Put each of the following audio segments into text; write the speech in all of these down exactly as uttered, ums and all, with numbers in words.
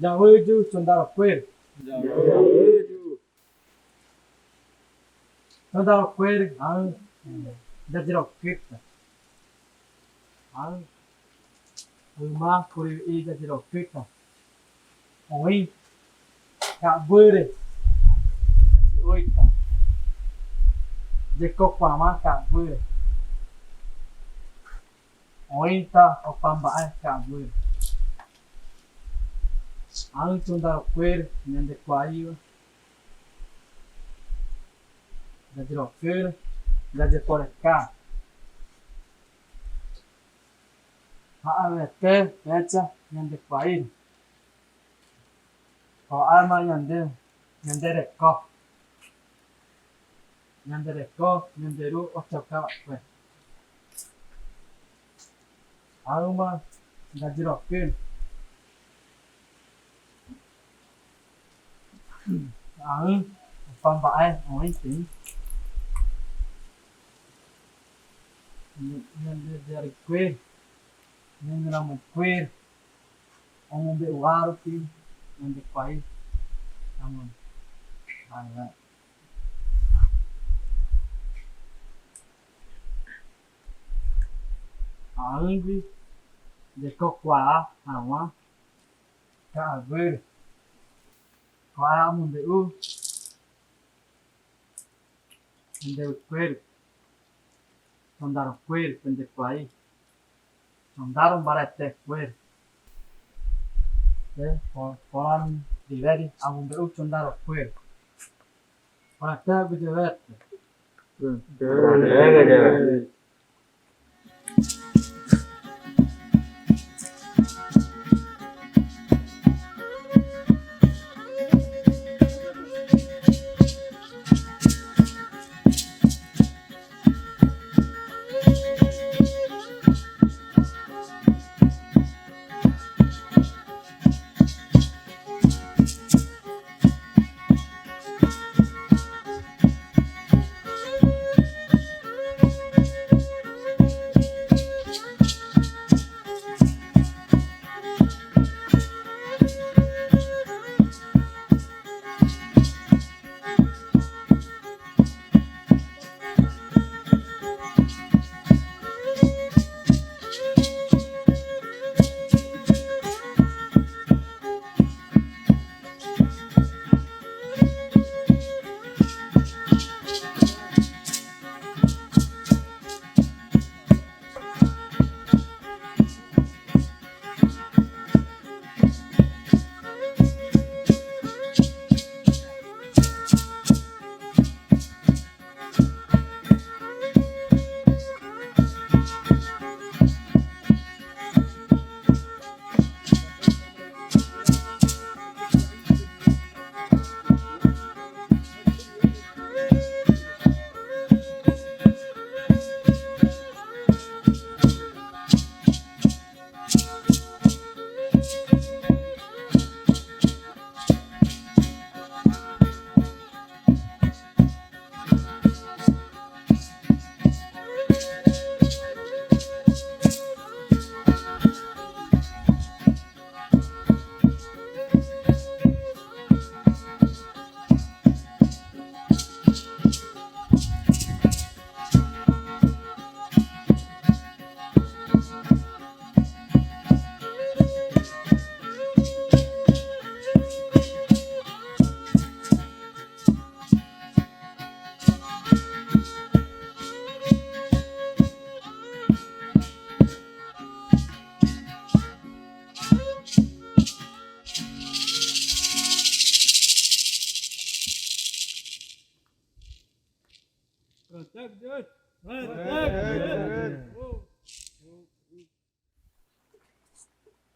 Yawüyu chondarokueru. Yawüyu. Chondarokueru, aü, yayirokita. Aü, üma, kuri i yayirokita. Oin, ka'büre, yayi'oita. Yeko kuama ka'büre. Ointa, opamba'e ka'büre. Aü chondarokueru, ñandekuaiwa. Yayirokita, yayiporeka. Ja'awete, fecha, ñandekuairu. Ko arma ñande, ñandereko. Ñandereko, ñanderu, ocha ukaba'kue. Aüma, yayirokita. Aü, opamba'e, oin ti. Ñandeyarekue, ñanderamokue. Omobe'u waru ti, ñandekuai. Amen. Amen. Aüngui, yeko kuaa, awa, ka'büre. Kuaa amobe'u. Ñandekueru. Chondarokueru, ñandekuai. Chondaru, baratekueru. Te, po-, polan diberi, amobe'u chondarokueru. Baratete agu diberi.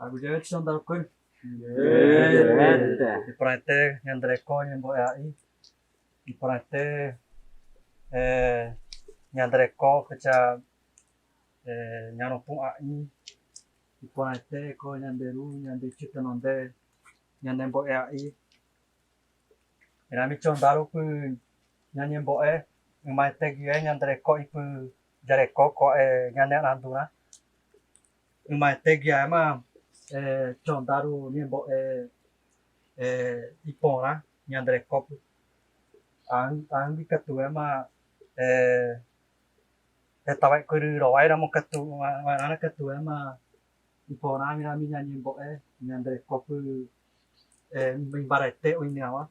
Aguya weyu chondarokueru. Iporãete ñandereko ñembo'e a'i. Iporãete, eh, ñandereko fecha, eh, ñaropõ a'i. Iporãete ko ñanderu, ñande ichite nonde, ñanembo'e a'i. Erami chondaru pü ñañembo'e, ümaete giñe ñandereko'i pü yarekoko'e ñane arandura. Ümaete giñe ema, eh, chondaru ñembo'e, eh, iporã ñande rekópy. An-, angui katu'éma, eh, hetava'ekueru rowai ramo katu-, wa-, warana katu'éma iporã mirami ñañembo'e ñande rekópy, eh, imbarete oinawã.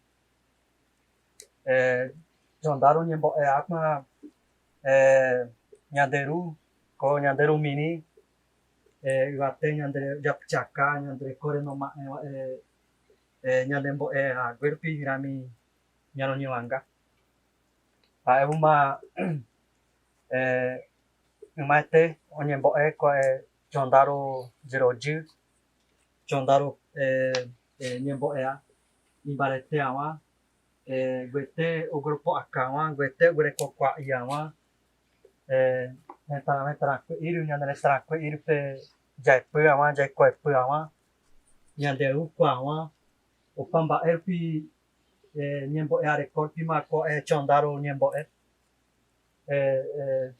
Eh, Chondaru ñembo'eáma, eh, ñande ru, ko ñande ru mirín, eh, yvate ñande japychaka, ñande rekóre noma'ẽva, eh, eh, ñanembo'e hague rupi mirami ñaroñyuanga. Ha'e uma, eh, ymaete oñembo'e kua'e Chondaru Yerojy, Chondaru, eh, eh, ñembo'ea, imbarete awa, eh, guete ogoropo'akavã, guete oguerekokua'i awa, eh, ñane-, ñaneretãrakue'irü, ñaneretãrakue'irüpe jaepy awa, jaekoepy awa, ñande ru kuawa, opa mba'e rupi, eh, ñembo'e areko rupi ma ko, eh, Chondaru ñembo'e. Eh, eh,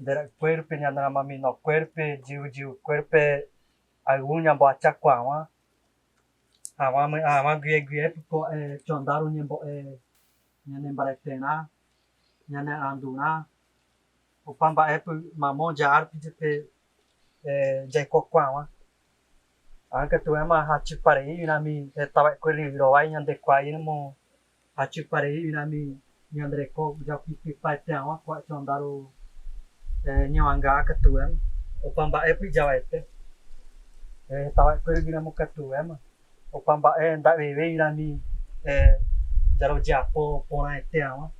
ndera'ykuérupi, ñaneramaminokué rupi, jiyukué rupi, ayvu ñambo'acha kuawa. Awa, awa guie guiépe ko, eh, Chondaru ñembo'e, ñanembareterã, ñanearandurã, opa mba'e py mamo ja'arupi jepe, eh, jaekokuawa. Angui katu'éma hachiparei mirami hetava'ekueru rowai ñande kuairamo, hachiparei mirami ñande reko jaupipypa'ete awa kua'e Chondaru, eh, ñuanga katu'éma. Opa mba'e py ijavaete. Eh, hetava'ekueru ramo katu'éma. Opa mba'e nda'vevéi rami, eh, jarojapo porãete awa.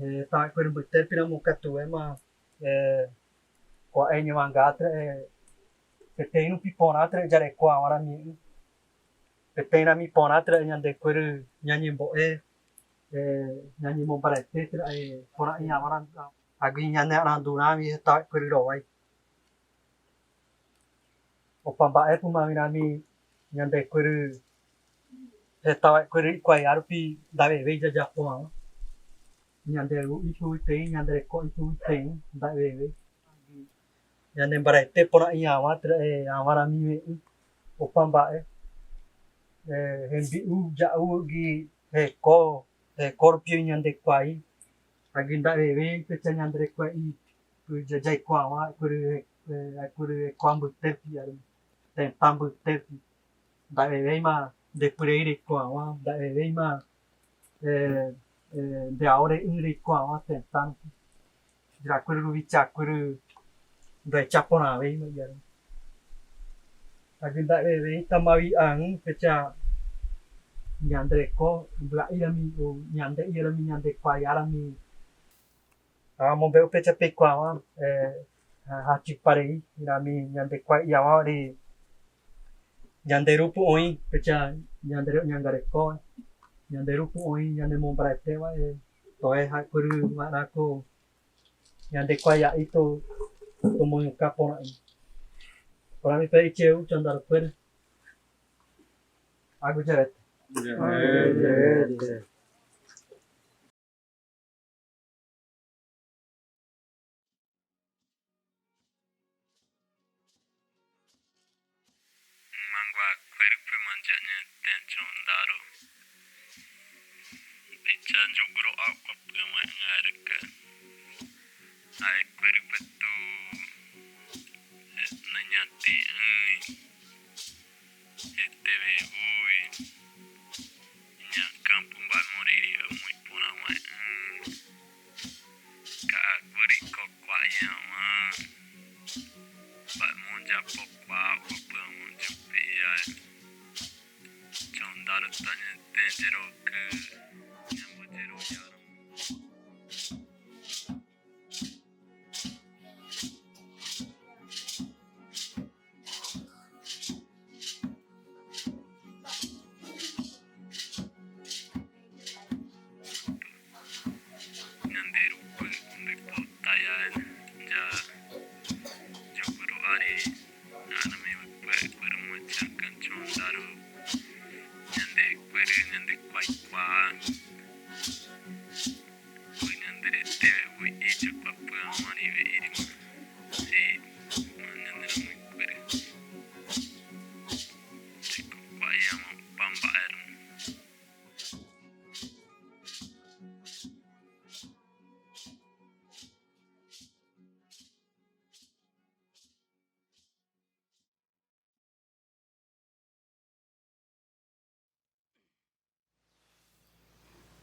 Eh, hetava'ekueru mbytérupi ramo katu'éma, eh, kua'e ñuanga tráya, eh, peteĩ rupi porã tráya jareko awa rami. Peteĩ rami porã tráya ñande kueru ñañembo'e, eh, ñañemombarete tráya, eh, porã'i awa rami. Agui ñanearandurã rami hetava'ekueru rowai. Opa mba'e py ma mirami ñande kueru, hetava'ekueru ikuaia rupi nda'vevéi jajapo awa. Ñande ru ipyguy teĩ, ñande reko ipyguy teĩ, nda'vevéi. Ñanembarete porã'i awa tráya, eh, awa rami me'ỹ. Opa mba'e, eh, hembi'u ja'u gui heko, heko rupi ñande kuai. Agui nda'vevéi pécha ñande rekua'i, py ja-, jaiko awa, kueru, eh, kueru heko ambytérupi, tetã ambytérupi. Nda'vevéima depurei reiko awa, nda'vevéima, eh, eh, ndeao re'ỹ reiko awa tetã rupi. Jerakueru ruvichakueru ndoecha porãvéima iare. Agui nda'vevéi tamavi aĩ pécha ñande reko mbya'irami, o ñande iarami, ñande kuaiarami. Amombe'u pécha peikuaavã, eh, ha-, hachiparei, mirami ñande kuaiavã ri, ñande rupu oĩ, pécha ñande re-, ñangareko, ñande rupu oĩ, ñande mombaretéva, eh, toe ha'ekueru va'erãko ñande kuaia'i to, tomoñuka porã'i. Porãmi pe icheu, chondarukuéra. Aguijavéte. Manguakuérupi manjaña tẽ chondaru. Pécha joguro a'u kuapyma ãrüka. Aikuérupi tu, eh, nañati'ỹi. Heteve ui, iñakãpu ba'e moriri amo iporã wa'ẽ, ka'aguy riko kua'i ãma, ba'e mo japo kuaa kuapyma jupi'a, chondaru taña tẽ jeroky, ñambo jeroya.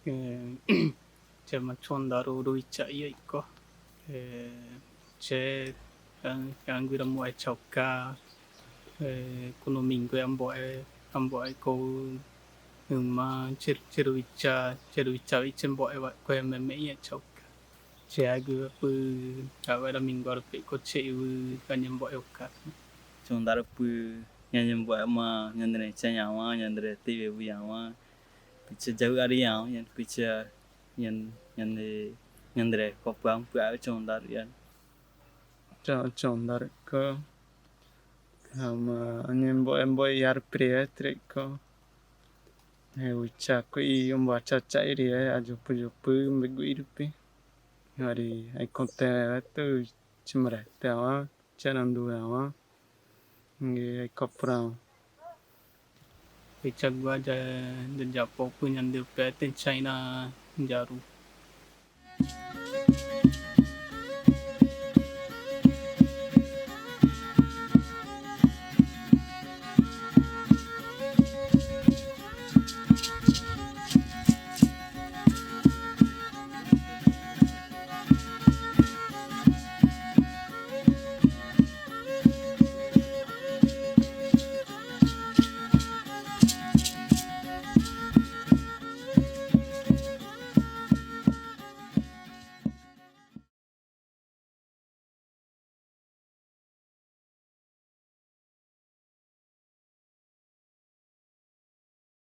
Che ma chondaru uru icha iya iko. Che, yang, yang gu ira mbo'e chauka. Kono minggu ya mbo'e, mbo'e ko uma, che, che ru icha, che ru icha iche mbo'e wa ko ya meme iya chauka. Che agu pu, awe ra minggu aru pe ko che iwu ka nyembo'e oka. Chondaru pu, nyembo'e ma, nyandere cha nyawa, nyandere te iwe bu nyawa. Picha jauh ari yang, yang picha, yang, yang de, yang dere ko puang puang chondar yang. Chon, chondar ko. Ama, nyembo'e, mbo'e yar prie trek ko. He, ucha ko i, umbo acha cha iri, he, ajupu jupu, mbegu irupi. Hari, ai konten, he, tu, chimre, te awa. Charandu yawa. Nge ai kapura. Icha gua ja, ja japo punya de peten China jaru.